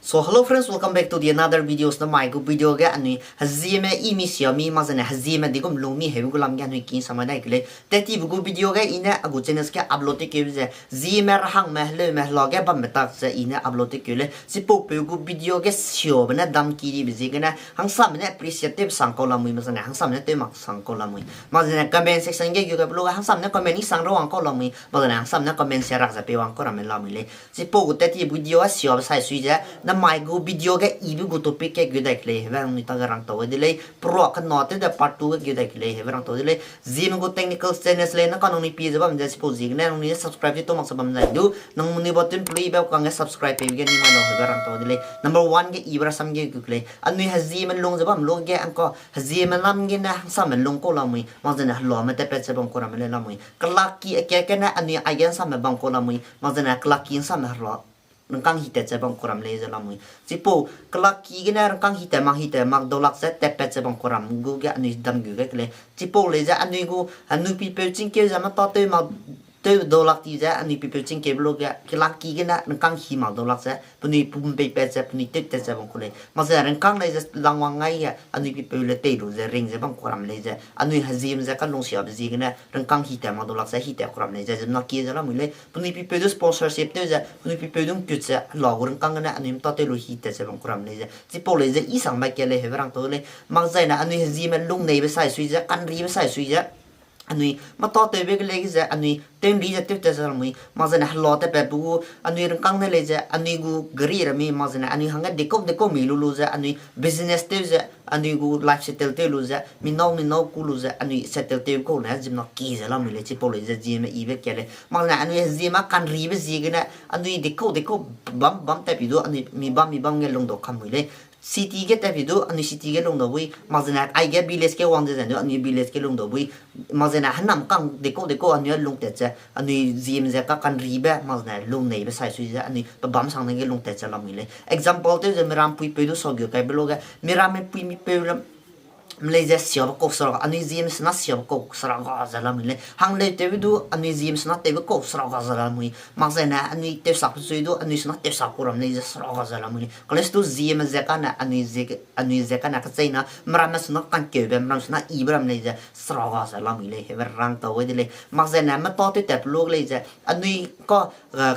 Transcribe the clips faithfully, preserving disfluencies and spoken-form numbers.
So hello friends, welcome back to the another videos. Namai gu video ge anui hezieme i mi sia mi, mak zene hezieme di gum lung mi heube gu lam ge anui ki samai dai ke lei. Tetibe gu video ge i ne a gu channels ge upload tew keu ze, zieme, rahangme, heleume, hela ge bambe tak ze i ne upload tew keu lei. Chipau peu gu video ge siabe ne dam ki dibe ziegene, hangsame ne appreciate tewbe sang kau lamui, mak zene hangsame ne tew mak sang kau lamui. Mak zene comment section ge gu ge belo ge hangsame ne comment i sang ra wang kau lamui, mak zene hangsame ne comment sia rak ze pei wang kau ramme lamui lei. Chipau gu teti video a siabe sai sui ze, namai gu video ge ibe gu topic ge gu dai ke lei, hebe nangnui ta ge rang tau de lei, pro kena tew de part two ge gu dai ke lei, hebe rang tau de lei. Zieme gu technical channels lei, na ka nangnui pie ze bam ze, chipau ziegene nangnui subscribe tew mak se bam zai du, nang muni button pelu ibe kangge subscribe peibe ge ni mai lau, hebe rang tau de lei. Number one ge ibe rasam ge gu ke lei, anui hezieme lung ze bam lu ge, angka hezieme lam gene hangsame lung kau lamui, mak zene helame tatpat ze bam kau ramme lei lamui. Kelak ki akat gene anui aige hangsame bam kau lamui, mak zene kelak ki hangsame hera rangkâng hi tat ze bam kau ram lei ze lamui. Chipau kelak ki gene rangkâng hi tat mak hi tat mak dau lak ze tatpat ze bam kau ram gu ge anui dam gu ge ke lei. Chipau lei ze anui gu, anui pipeu chingkeu ze meta tew mak tew dau lak ti ze anui pipeu chingkeube lu ge kelak ki gene rangkâng hi mak dau lak ze penui pum peipat ze penui tew tat ze bam kau lei. Mak zene rangkâng lei ze langwang ngai ge anui pipeu le tei lu ze ring ze bam kau ram lei ze anui hezieme ze kalung siabe ziegene rangkâng hi tat mak dau lak ze hi tat kau ram lei ze ziemmena kie ze lamui lei. Penui pipeu du sponsorship tew ze, penui pipeu du ngkut ze, hela gu rangkâng gene anui meta tew lu hi tat ze bam kau ram lei ze. Chipau lei ze i sangbe ke lei, hebe rang tau lei. Mak zaine anui hezieme lungneibe sai sui ze, kanribe sai sui ze, anui meta tewbe ge lei ge ze, anui tew li ze tew tat ze lamui. Mak zaine hela tatpat bu gu, anui rangkâng ne lei ze, anui gu gari ramme, mak zaine anui hangge dekau dekau mi lu lu ze, anui business tew ze, anui gu life settle tew lu ze, mi nâu mi nâu ku lu ze, anui settle tew kau ne ziemmena kie ze lamui lei, chipau lei ze zieme ibe ke lei. Mak zaine anui hezieme kanribe ziegene, anui dekau dekau bam bam tat pi du, anui mi bam mi bam ge lungdau kam mui lei. City ge tat pi du, anui city ge lungdau bui. Mak zaine aige village ge wang ze zai du, anui village ge lungdau bui. Mak zaine hênam kang dekau dekau anui lungtat ze, anui zieme ze ka kanribe, mak zaine lungneibe sai sui ze, anui pe bam sangne ge lungtat ze lamui lei. Example tew ze mirampui peu du sau gu kaibe lu ge, miramme pui mi peu lam lei ze siabe kau sera, anui zieme sena siabe kau sera ga ze lamui lei. Hangleu tewbe du, anui zieme sena tewbe kau sera ga ze lamui. Mak zaine anui tewsak pe sui du, anui sena tewsak kau ram lei ze sera ga ze lamui lei. Kalestu zieme ze kane, anui ze, anui ze kane kacheina, meramme sena kangkeube, meram sena ibe ram lei ze sera ga ze lamui lei, hebe rang tau de lei. Mak zaine meta tew tatpe lu ge lei ze, anui ka, eh,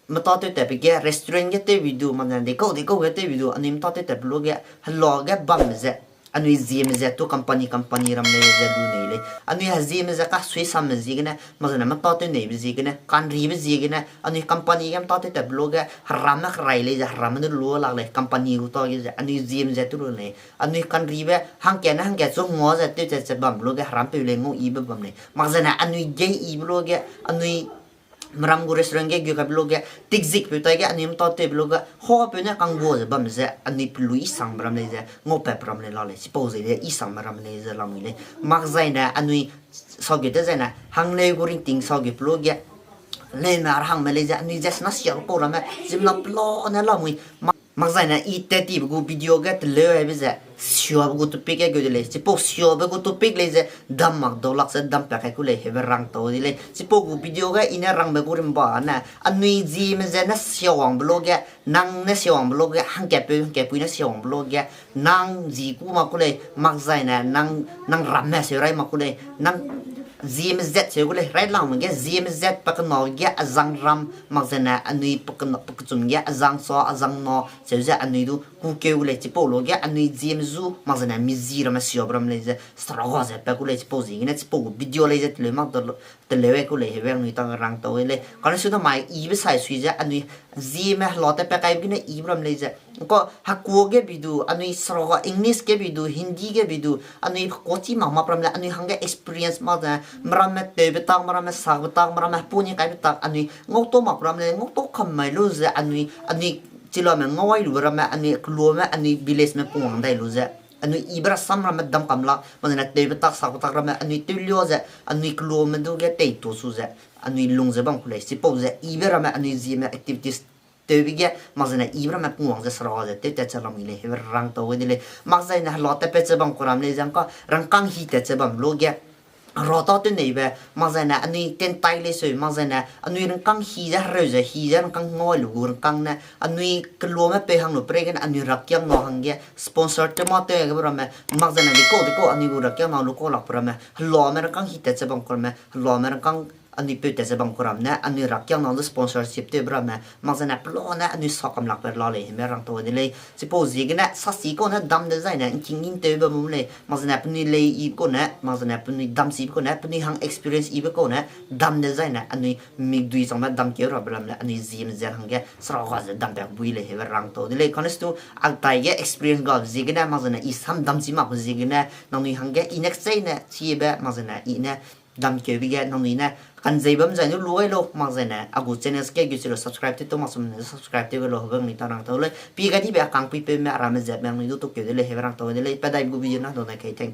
meta tew tatpe ge restaurant ge tewbi du, mak zaine dekau dekau ge tewbi du, anui meta tew tatpe lu ge, hela ge bambe ze, anui zieme ze tu company, company ram lei ze lu nei lei. Anui hezieme ze kasuisamme ziegene, mak zaine meta tew neibe ziegene, kanribe ziegene, anui company ge meta tew tatpe lu ge, heramme kerai lei ze, heramme du lu lak lei, company gu ta ge ze, anui zieme ze tu lu nei. Anui kanribe, hangkane hangka chu ngua ze tew tat ze bam lu ge, herampeu lei ngau ibe bam lei. Mak zaine anui gei ibe lu ge, anui meram gu restaurant ge gu kaibe lu ge, tikzikpeu tai ge anui meta tewbe lu ge, hapeu ne kanggua ze bam ze, anui pelui i sangbe ram lei ze, ngaupatbe ram lei la lei, chipau ze de i sangbe ram lei ze lamui lei. Mak zaine anui sau ge de zaine, hangleu gu ringting sau ge pe lu ge, leume rahangme lei ze, anui ze sena siabe kau ramme, ziemmena pelane lamui. Mak, mak zaine i tetibe gu video ge teleu aibe ze, siabe gu topic ge gu de lei. Chipau siabe gu topic lei ze, dam mak dau lak ze, dam pa kai ku lei, hebe rang tau de lei. Chipau gu video ge i ne rangbe gu rimba ne, anui zieme ze ne siawangbe lu ge, nang ne siawangbe lu ge, hangkapeu, hangkapui ne siawangbe lu ge, nang zi ku mak ku lei, mak zaine nang, nang ramme seu rai mak ku lei, nang zieme zat seu gu lei, railangme ge zieme zat pe kena ge azang ram, mak zaine anui pe kena, pe kechum ge azang sa, azang na, seu ze anui du kukeu gu lei, chipau lu ge anui zieme zu, mak zaine mi zi ramme siabe ram lei ze, sera ga ze pa ku lei, chipau ziegene, chipau gu video lei ze teleu mak da lu, teleu ai ku lei, hebe anui ta rang tau lei. Kane su da mai ibe sai sui ze, anui zieme hela tatpat kaibe gene ibe ram lei ze. Ka hekua ge bi du, anui sera ga English ge bi du, Hindi ge bi du, anui hekua chi mak mak ram lei, anui hangge experience mak ze, meramme tewbe tak, meramme sakbe tak, meramme hepuni kaibe tak, anui ngau tau mak ram lei, ngau tau kam mai lu ze, anui, anui chilame ngau ai lu ramme, anui keluame, anui villageme pungwang dai lu ze. Anui ibe rasam ramme dam kam lak, mak zaine tewbe tak, sakbe tak ramme, anui tewlia ze, anui keluame du ge tei tu su ze, anui lung ze bam ku lei, chipau ze, ibe ramme anui zieme activities tewbe ge, mak zaine ibe ramme pungwang ze sera ga ze, tew tat ze lamui lei, hebe rang tau de lei, mak zaine hela tatpat ze bam ku ram lei ze, ngka, rangkâng hi tat ze bam lu ge, Hera tâ tew neibe, mak zene anui tentai lei seu, mak zene anui rangkâng hi ze hereu ze, hi ze rangkâng ngau lu gu rangkâng ne, anui keluame peu hang lu pereigene anui rakiang na hangge sponsor tew mâ tew gebe ramme, mak zene dekau dekau anui gu rakiang na lu kau lakbe ramme, helame rangkâng hi tat ze bam ku ramme, helame rangkâng anui peu tat ze bam ku ram ne, anui rakiang na lu sponsorship tewbe ramme, mak zene pelane anui sa kam lakbe la lei hebe rang tau de lei. Chipau ziegene sasi kau ne dam dezaine ngking ngintewbe bam lei, mak zene penui lei i kau ne, mak zene penui dam sibe kau ne, penui hang experience ibe kau ne, dam dezaine anui mikdui changme damkeu rabe lam le anui ziem ze hangge sera ga ze dambe bui lei hebe rang tau de lei. Kane stu a taige experience ga ziegene, mak zene i sam dam si mak ziegene, nangnui hangge i ne kecheîne chibe, mak zene i ne damkeube ge nangnui ne kanzei bam zai nu lu gai lau, mak zene a gu channels ge gu chilo subscribe tew tau mak sum ne subscribe tew gai lau hebe nangnui ta rang tau lei. Pi ga dibe a kangpuipeume a ramme zatme nangnui du tukeu de lei hebe rang tau de lei. Padai gu video na dau ne kei, thank you.